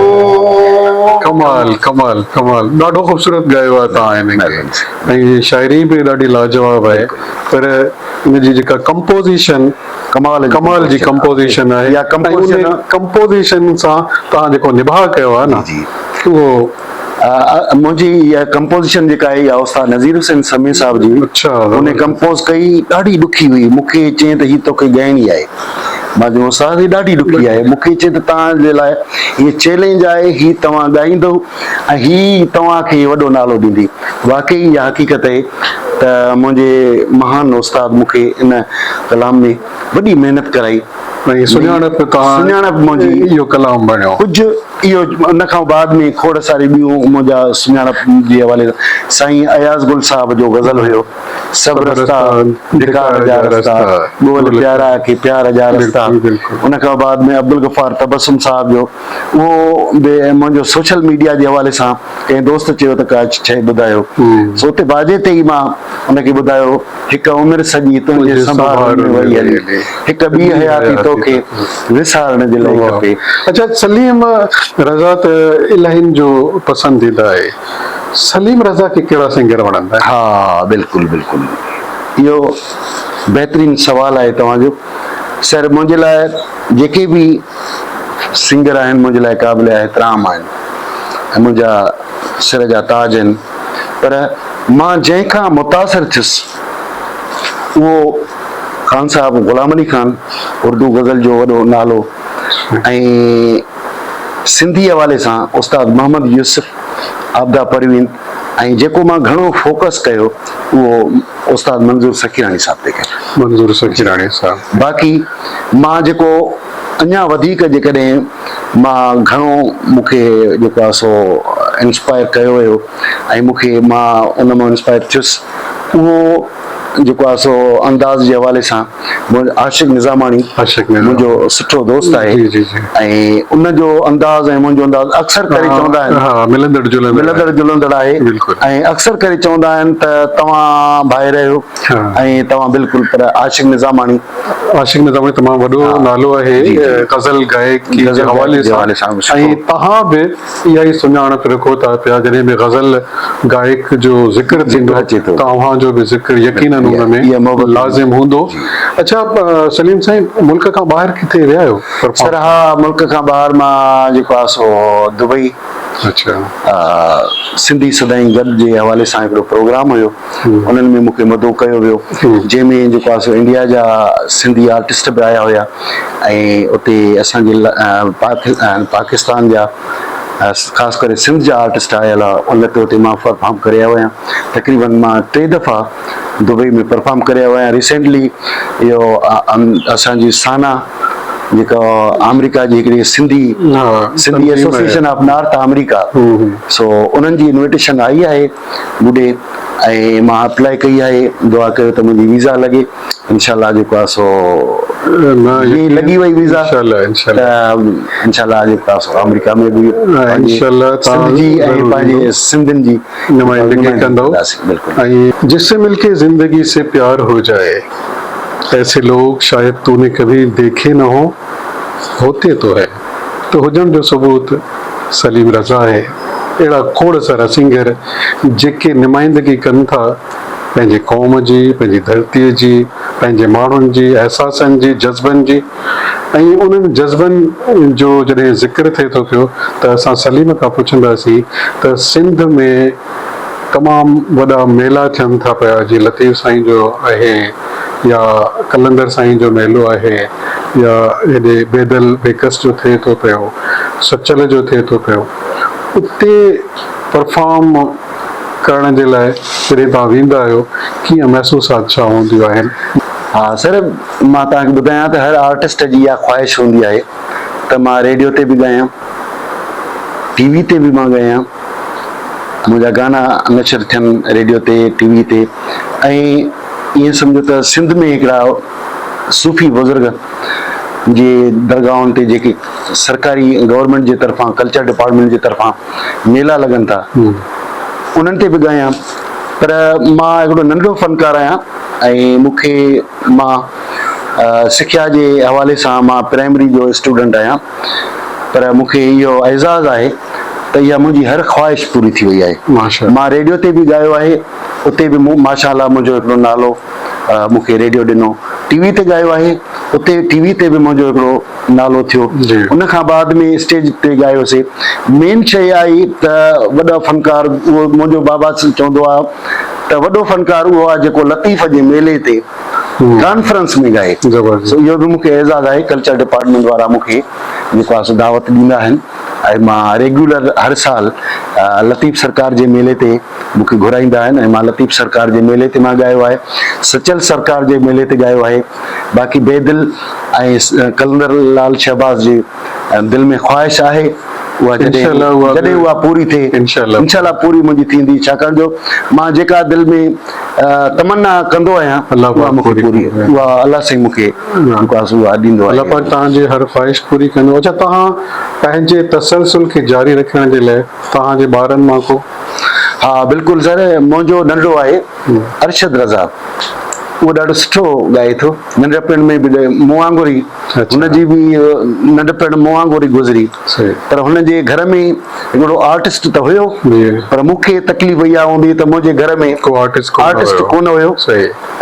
Speaker 1: ڪمال ڪمال ڪمال ڏاڍو خوبصورت ڳايو آهي توهان هن کي ۽ شاعري به ڏاڍي لاجواب آهي پر ان جي جيڪا ڪمپوزيشن
Speaker 2: ڪمال
Speaker 1: ڪمال جي ڪمپوزيشن آهي
Speaker 2: يا
Speaker 1: ڪمپوزيشن ڪمپوزيشن سان توهان جيڪو نڀاء ڪيو آهي نه اهو
Speaker 2: منهنجي اها ڪمپوزيشن جيڪا آهي اها استاد نذير حسين سمي صاحب جي
Speaker 1: اڇا
Speaker 2: ان ڪمپوز ڪئي ڏاڍي ڏکي هئي مون کي چيائين ته هي توکي ڳائڻي آهي مان چيو استاد هي ڏاڍي ڏکي آهي مون کي چيائين ته توهان جي لاء هي چئلينج آهي هي توهان ڳائيندو ۽ هي توهان کي وڏو نالو ڏيندي واقعي اها حقيقت آهي ته منهنجي مهان استاد مون کي ان ڪلام ۾ وڏي محنت ڪرائي
Speaker 1: ۽ سڃاڻپ توهان
Speaker 2: سڃاڻپ منهنجي
Speaker 1: اهو ڪلام بڻيو
Speaker 2: ڪجهه اهو ان کان بعد ۾ کوڙ ساري ٻيون منهنجا سڃاڻپ جي حوالي سان سائين اياز گل صاحب جو غزل هيو سڀ رستا ڌڪار جا رستا ڳول پيارا کي پيار جا رستا ان کان بعد ۾ عبدالغفار تبسم صاحب جو اهو به منهنجو سوشل ميڊيا جي حوالي سان ڪنهن دوست چيو ته ڪا شيء ٻڌايو سو اتي باجي تي ئي مان ان کي ٻڌايو هڪ عمر سڄي تنهنجي سنڀال ۾ وئي هلي هڪ ٻي حياتي توکي وسارڻ جي لاء کپي.
Speaker 1: اڇا سليم رضا ته الاهين جو پسنديده آهي سليم رضا کي ڪهڙا سنگر وڻندا آهن؟
Speaker 2: ها بلڪل بلڪل اهو بهترين سوال آهي توهان جو سر منهنجي لاء جيڪي به سنگر آهن منهنجي لاء قابل احترام آهن ۽ منهنجا سر جا تاج آهن پر مان جنهن کان متاثر ٿيس اهو خان صاحب غلام علي خان اردو غزل جو وڏو نالو ۽ سنڌي حوالي سان استاد محمد يوسف عابده پروين ۽ جيڪو مان گهڻو فوڪس ڪيو اهو استاد منظور سخيراڻي صاحب تي ڪيو.
Speaker 1: منظور سخيراڻي صاحب.
Speaker 2: باقي مان جيڪو اڃا وڌيڪ جيڪڏهن مان گهڻو مون کي جيڪو آهي سو انسپائر ڪيو ويو ۽ مون کي مان ان مان انسپائر ٿيس اهو جيڪو آهي سو انداز جي حوالي سان عاشق نظاماڻي منهنجو سٺو دوست آهي ۽ ان جو انداز ۽ منهنجو انداز اڪثر ڪري چوندا آهن
Speaker 1: ملندڙ
Speaker 2: ملندڙ جلندڙ آهي ۽ اڪثر ڪري چوندا آهن ته توهان ڀائر آهيو ۽ توهان بلڪل پر عاشق نظاماڻي
Speaker 1: عاشق نظاماڻي تمام وڏو نالو آهي غزل گائڪي جي حوالي سان ۽ توهان به اها ئي سڃاڻپ رکو ٿا پيا جڏهن به غزل گائڪ جو ذڪر ٿيندو ته اوهان جو به ذڪر يقينن ان ۾ لازم هوندو. اڇا سليم سائين ملڪ کان ٻاهر ڪٿي ويا آهيو پرفارم؟
Speaker 2: سر ها ملڪ کان ٻاهر مان جيڪو آهي سو دبئي
Speaker 1: اڇا
Speaker 2: سنڌي سدائين گڏ جي حوالي سان هڪڙو پروگرام هيو انهن ۾ مونکي مدعو ڪيو ويو جنهن ۾ جيڪو آهي سو انڊيا جا سنڌي آرٽسٽ به آيا هيا ۽ اتي اسان جي پاڪستان جا خاص ڪري سنڌ جا آرٽسٽ آيل هئا ان تي اتي مان پرفارم ڪري آيو آهيان تقريبن مان ٽي دفعا دبئي ۾ پرفارم ڪري آيو آهيان ريسينٽلي اهو اسان جي سانا جيڪا آمريڪا جي هڪڙي Sindhi Sindhi association of North America so انهن جي انويٽيشن آئي آهي مون ڏي ۽ مان اپلائي ڪئي آهي دعا ڪيو ته منهنجي ويزا لڳي انشاء الله جيڪو آهي سو جي لڳي وئي ويزا ته انشاء الله جيڪو آهي سو آمريڪا ۾ به سنڌ جي ۽ پنهنجي سنڌين جي
Speaker 1: نمائندگي ڪندو ۽ جس سي مل ڪي زندگي سي پيار هو جائي ايسي لوگ شايد تو ني ڪڀي ديکي نه هو هوتي تو هي ته هجڻ جو ثبوت سليم رضا آهي. اهڙا کوڙ سارا سنگر جيڪي نمائندگي ڪن ٿا پنهنجي قوم جي، پنهنجي ڌرتيء جي، پنهنجي ماڻهن جي احساسن جي، جذبن جي ۽ انهن جذبن جو جڏهن ذڪر ٿئي ٿو پيو ته اسان سليم کان پڇنداسين ته سنڌ ۾ تمام وڏا ميلا ٿين ٿا پيا جيئن لطيف سائين جو آهي يا قلندر سائين جو ميلو آهي يا هيڏي بيدل بيڪس جو ٿئي ٿو پيو سچل جو ٿئي ٿو پيو اتي پرفارم ڪرڻ جي لاء جڏهن توهان ويندا آهيو ڪيئن محسوسات ڇا هونديون آهن؟
Speaker 2: ها سر مان توهان کي ٻڌايان ته هر آرٽسٽ جي اها خواهش هوندي آهي ته مان ريڊيو تي به ڳايان ٽي وي تي به مان ڳايان منهنجا گانا نشر ٿين ريڊيو تي ٽي وي تي ۽ ائين سمجهو ته سنڌ ۾ هڪڙا صوفي بزرگ جي درگاهن تي جيڪي سرڪاري گورنمينٽ جي طرفان ڪلچر ڊپارٽمينٽ جي طرفان ميلا لڳن ٿا انهن تي به ڳايان پر مان هڪڙو ننڍڙو فنڪار آهيان ۽ مون کي مان سکيا جي حوالي سان مان پرائمري جو اسٽوڊنٽ آهيان پر مون کي اهو اعزاز آهي ته اها منهنجي هر خواهش پوري ٿي وئي آهي مان ريڊيو تي به ڳايو آهي اتي به مون ماشاء الله منهنجو هڪڙو نالو مون کي ريڊيو ڏنو ٽي وي تي ڳايو آهي اتي ٽي وي تي به منهنجو هڪڙو نالو ٿيو ان کان بعد ۾ اسٽيج تي ڳايوسي مين شيء آئي ته وڏا فنڪار اهو منهنجو بابا چوندو آهي ته وڏو فنڪار اهو آهي جيڪو لطيف جي ميلي تي ڪانفرنس ۾ ڳائي سو اهو به مون کي اعزاز آهي ڪلچر ڊپارٽمينٽ وارا مون کي جيڪو آهي سو دعوت ڏيندا آهن ۽ مان ريگيولر هر سال لطيف سرڪار جي ميلي تي مون کي گهرائيندا آهن ۽ مان لطيف سرڪار جي ميلي تي مان ڳايو آهي سچل سرڪار جي ميلي تي ڳايو آهي باقي بيدل ۽ قلندر لال شهباز جي دل ۾ خواهش آهي اها جڏهن جڏهن اها پوري ٿئي انشاء الله پوري منهنجي ٿيندي ڇاڪاڻ جو مان جيڪا دل ۾ تمنا ڪندو آهيان اها مون کي پوري اها الله سائين مون کي جيڪو آهي سو اها ڏيندو آهي.
Speaker 1: الله پاڪ توهان جي هر خواهش پوري ڪندو. اڇا توهان پنهنجي تسلسل کي جاري رکڻ جي لاء توهان جي ٻارن مان ڪو.
Speaker 2: ها بلڪل سر منهنجو ننڍڙو آهي ارشد رضا اهو ڏاڍو سٺو ڳائي ٿو ننڍپڻ ۾ به مون وانگر ئي هن جي به ننڍپڻ مون وانگر ئي گذري پر هن جي گهر ۾ هڪڙو آرٽسٽ ته هيو پر مون کي تڪليف اها هوندي ته منهنجي گهر ۾
Speaker 1: ڪو آرٽسٽ
Speaker 2: ڪونه هيو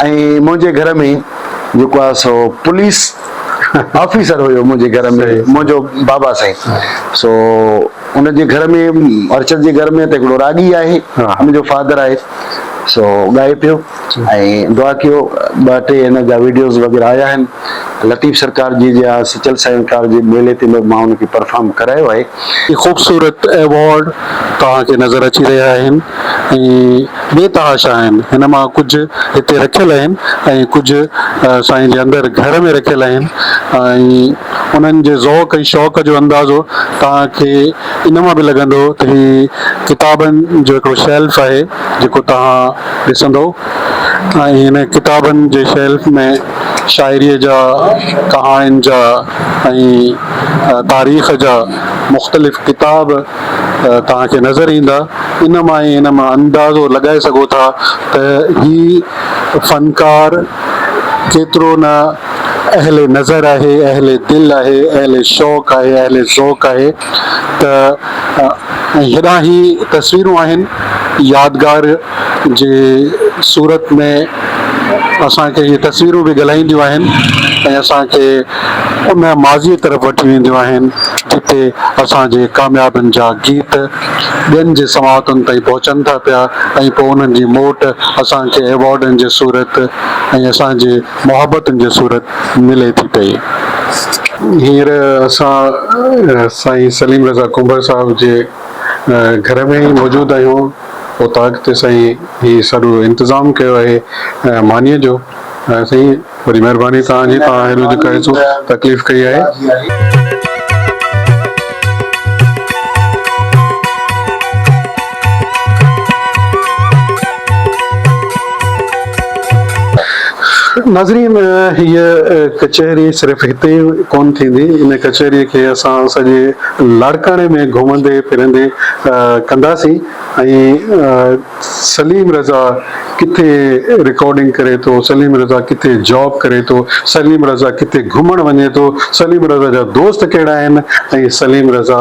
Speaker 2: ۽ منهنجي گهر ۾ جيڪو آهي سو پوليس آفيسر هيو منهنجي گهر ۾ منهنجو بابا سائين سو ان جي گهر ۾ ارشد جي گهر ۾ ته هڪڙو راڳي آهي ان جو فادر آهي سو ڳائي پيو ۽ دعا ڪيو ٻه ٽي هن جا ويڊيوز وغيره آيا آهن لطيف سرڪار جي يا سچل سرڪار جي ميلي تي به مان ان کي پرفارم ڪرايو آهي.
Speaker 1: هي خوبصورت ايوارڊ توهان کي نظر اچي رهيا آهن ۽ بي تحاشا آهن. هن مان ڪجهه هتي رکيل آهن ۽ ڪجهه سائين جي اندر گهر ۾ رکيل آهن ۽ انهن جي ذوق ۽ شوق جو اندازو توهان کي ان مان به لڳندو ته هي ڪتابن جو هڪڙو شيلف آهي جيڪو توهان ڏسندو ۽ هن ڪتابن جي شيلف ۾ شاعريء جا، ڪهاڻين جا ۽ تاريخ جا مختلف ڪتاب توهان کي نظر ايندا. ان مان ئي ان مان اندازو لڳائي سگهو ٿا ته هي فنڪار ڪيترو نه اهل نظر آهي، اهل دل آهي، اهل شوق آهي، اهل ذوق آهي ته ۽ هيڏانهن هي تصويرون آهن يادگار جي صورت ۾ اسان کي اهي تصويرون به ڳالهائينديون آهن ۽ اسان کي ان ماضيء طرف وٺي وينديون آهن جتي اسان جي ڪاميابين جا گيت ٻين جي سماعتن تائين پهچن ٿا پيا ۽ پوء انهن جي موٽ اسان کي ايوارڊن جي صورت ۽ اسان جي محبتن جي صورت ملي ٿي پئي. هينئر اسان سائين سليم رضا ڪنڀر صاحب جي گهر ۾ ئي موجود آهيون. اوطاق تي سائين هي سڄو انتظام ڪيو آهي مانيء جو. سائين وڏي مهرباني توهان جي توهان هيڏو جيڪو آهي سو تڪليف ڪئي آهي. ناظرين هيء ڪچهري صرف هتي ڪونه ٿيندي ان ڪچهريء کي اسان سڄي لاڙڪاڻي ۾ گهمندي ڦرندي ڪنداسين ۽ سليم رضا ڪٿي رڪارڊنگ ڪري ٿو، سليم رضا ڪٿي جاب ڪري ٿو، سليم رضا ڪٿي گهمڻ وڃي ٿو، سليم رضا جا دوست ڪهڙا آهن ۽ سليم رضا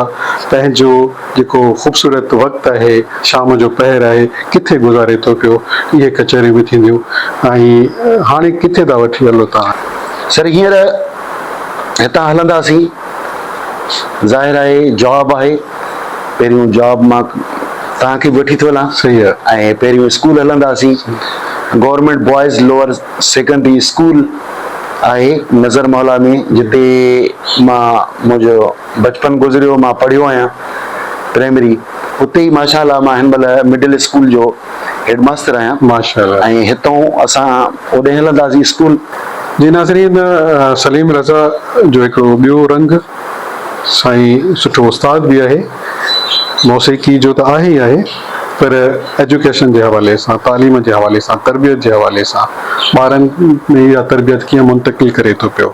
Speaker 1: پنهنجو جيڪو خوبصورت وقت آهي شام جو پهر آهي ڪٿي گذاري ٿو پيو اهي ڪچهريون به ٿينديون ۽ هاڻي ڪٿي ٿا وٺي هلو توهان.
Speaker 2: سر هينئر هتان هلنداسين ظاهر آهي جاب آهي پهريون جاب مان توهان کي به وٺي ٿو هلان
Speaker 1: صحيح آهي.
Speaker 2: ۽ پهريون اسڪول هلنداسين government boys lower secondary school آهي نظر محلا ۾ جتي مان منهنجو بچپن گذريو مان پڙهيو آهيان پرائمري اتي ئي ماشاء الله مان هن مهل مڊل اسڪول جو هيڊ ماستر آهيان
Speaker 1: ماشاء الله
Speaker 2: ۽ هتون اسان اوڏي هلنداسين اسڪول.
Speaker 1: جي ناظرين سليم رضا جو هڪڙو ٻيو رنگ سائين سٺو استاد به آهي موسيقي جو ته آهي ئي آهي پر ايجوڪيشن جي حوالي سان تعليم جي حوالي سان تربيت جي حوالي سان ٻارن ۾ اها تربيت ڪيئن منتقل ڪري ٿو پيو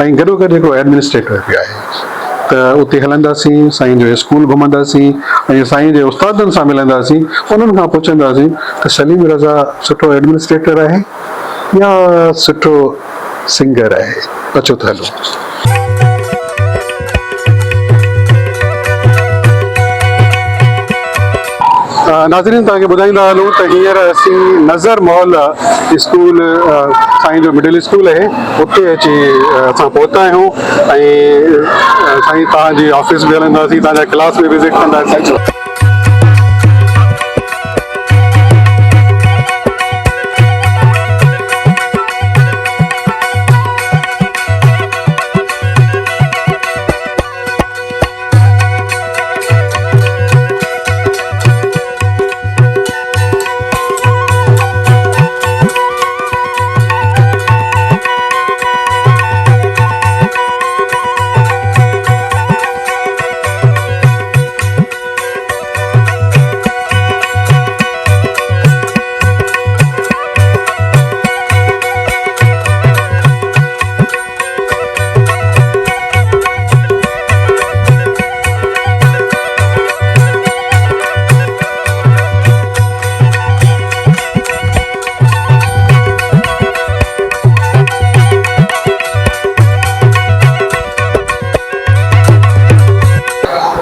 Speaker 1: ۽ گڏوگڏ هڪڙو ايڊمنسٽريٽر به آهي ته اتي هلنداسين سائين جو اسڪول گهمنداسين ۽ سائين جي استادن سان ملنداسين انهن کان پڇنداسين ته سليم رضا سٺو ايڊمنسٽريٽر آهي يا سٺو سنگر آهي اچو ته هلون. ناظرين توهان کي ٻڌائيندا هلون ته هينئر اسين نظر محل اسڪول سائين جو مڊل اسڪول آهي اتي اچي اسان پهتا آهيون ۽ سائين توهان جي آفيس به هلنداسين توهان جا ڪلاس به وزٽ ڪنداسين.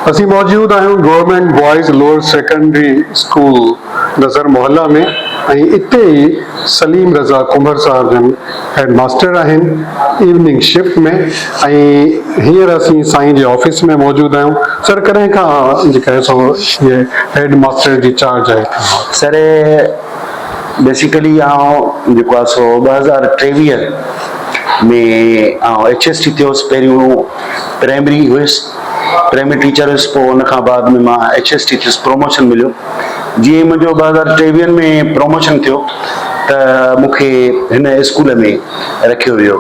Speaker 1: اسين موجود آهيون government boys lower secondary school Nazar Mohalla ۾ ۽ اتي ئي سليم رضا ڪنڀر صاحب جن هيڊ ماستر آهن ايوننگ شفٽ ۾ ۽ هينئر اسين سائين جي آفيس ۾ موجود آهيون سر ڪڏهن کان جيڪا آهي سو هي هيڊ ماستر جي چارج آهي توهان وٽ؟
Speaker 2: سر بيسيڪلي آئون جيڪو آهي سو 2023 ۾ آئون ايڇ ايس ٽي ٿيو هوس پهريون پرائمري هيس پرائمري ٽيچر هيس پوء ان کان بعد ۾ مان ايڇ ايس ٽي ٿيس پروموشن مليو جيئن ئي منهنجو 2023 ۾ پروموشن ٿيو ته مون کي هن اسڪول ۾ رکيو ويو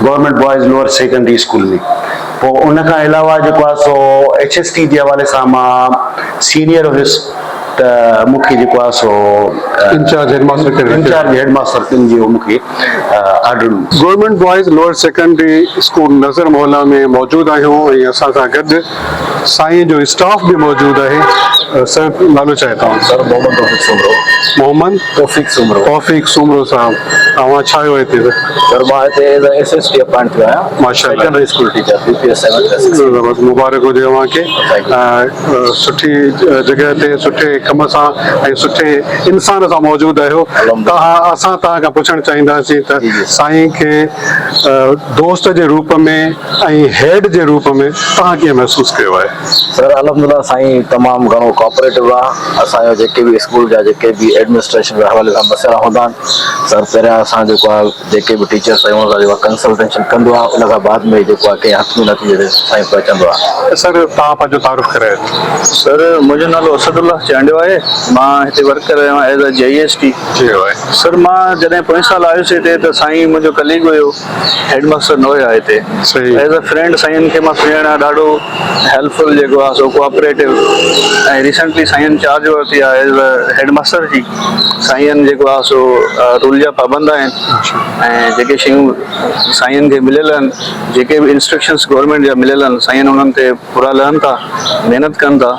Speaker 2: government boys lower secondary school ۾ پوء ان کان علاوه جيڪو آهي سو ايڇ ايس ٽي جي حوالي سان مان سينيئر هيس ته مون کي جيڪو آهي سو
Speaker 1: انچارج هيڊ ماستر ڪري رکيو.
Speaker 2: انچارج هيڊ ماستر تن جو مون کي آرڊر ڏنو.
Speaker 1: Government boys lower secondary school Nazar Mohalla ۾ موجود آهيون ۽ اسان سان گڏ سائين جو اسٽاف به موجود آهي. سر نالو ڇا آهي توهان جو؟
Speaker 3: سر محمد توفيق سومرو.
Speaker 1: محمد
Speaker 3: توفيق سومرو.
Speaker 1: توفيق سومرو صاحب اوهان ڇا آهيو هتي ته؟
Speaker 3: سر مان هتي as a S S T appoint ٿيو آهيان.
Speaker 1: ماشاءالله.
Speaker 3: Secondary school teacher B P S seven S
Speaker 1: زبردست مبارڪ هجي اوهان کي سٺي جڳهه تي سٺي ڪم سان ۽ سٺي انسان سان موجود آهيو توهان اسان توهان کان پڇڻ چاهينداسين ته سائين کي دوست جي روپ ۾ ۽ هيڊ جي روپ ۾ توهان ڪيئن محسوس ڪيو آهي؟
Speaker 3: سر الحمدلله سائين تمام گهڻو ڪوآپريٽو آ اسان جو جيڪي به اسڪول جا جيڪي به ايڊمنسٽريشن جي حوالي سان مسئلا هوندا آهن سر پهريان اسان جيڪو آ جيڪي به ٽيچرس آهيون ان سان جيڪو آ ڪنسلٽيشن ڪندو آ ان کان بعد ۾ جيڪو آ ڪنهن حتمي نتيجي تي سائين پهچندو آ.
Speaker 1: سر توهان پنهنجو تعارف ڪرايو.
Speaker 4: سر منهنجو نالو اسد الله چانڊيو آهي مان هتي ورڪ ڪري رهيو آهيان as a J S T.
Speaker 1: جي آهي.
Speaker 4: سر مان جڏهن پوئين سال آيس هتي ته سائين منهنجو ڪليگ هيو هيڊ ماستر نه هيا هتي
Speaker 1: صحيح.
Speaker 4: ايز ا فرينڊ سائين کي مان سڃاڻان ڏاڍو هيلپ فل جيڪو آهي سو ڪوآپريٽو ۽ ريسنٽلي سائين چارج ورتي آهي ايز ا هيڊ ماستر جي سائين جيڪو آهي سو رول جا پابند آهن ۽ جيڪي شيون سائين کي مليل آهن جيڪي به انسٽرڪشنس گورنمينٽ جا مليل آهن سائين انهن تي پورا لهن ٿا محنت ڪن ٿا.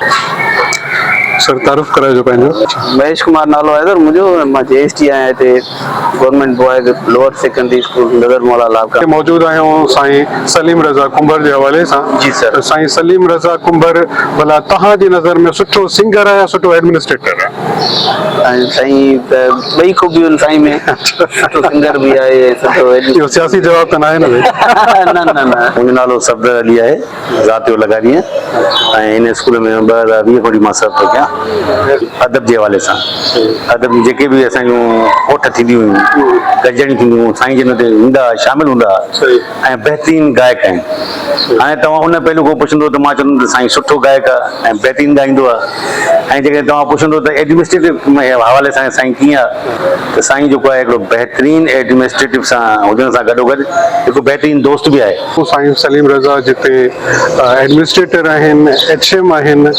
Speaker 1: سر تعارف ڪرائجو پنهنجو.
Speaker 5: مهيش ڪمار نالو آهي سر منهنجو ۽ مان جي ايس ٽي آهيان هتي government boys lower secondary school Nazar Maula Larkana.
Speaker 1: موجود آهيون سائين سليم رضا ڪنڀر جي حوالي سان.
Speaker 5: جي سر.
Speaker 1: ته سائين سليم رضا ڪنڀر ڀلا توهان جي نظر ۾ سٺو سنگر آهي يا سٺو ايڊمنسٽريٽر آهي؟
Speaker 5: ۽ سائين ته ٻئي خوبيون آهن سائين ۾ سٺو سنگر به آهي ۽ سٺو
Speaker 1: اهو سياسي جواب ته ناهي نه سائين.
Speaker 5: نه نه نه.
Speaker 2: منهنجو نالو صفدر علي آهي. ذات جو لغاري آهيان ۽ هن اسڪول ۾ 2020 کان وٺي مان سرو ٿو ڪيان ادب جي حوالي سان ادب جون جيڪي به اسان جون ڪوٺ ٿينديون هيون گڏجاڻيون ٿينديون هيون سائين جن اتي ايندا هئا شامل هوندا هئا ۽ بهترين گائڪ آهن هاڻي توهان ان پهلو کان پڇندو ته مان چوندم ته سائين سٺو گائڪ آهي ۽ بهترين ڳائيندو آهي ۽ جيڪڏهن توهان پڇندو ته ايڊمنسٽريٽو حوالي سان سائين ڪيئن آهي ته سائين جيڪو آهي هڪڙو بهترين ايڊمنسٽريٽو سان هجڻ سان گڏوگڏ هڪ بهترين دوست به آهي.
Speaker 1: سائين سليم رضا جتي ايڊمنسٽريٽر آهن، ايڇ ايم آهن.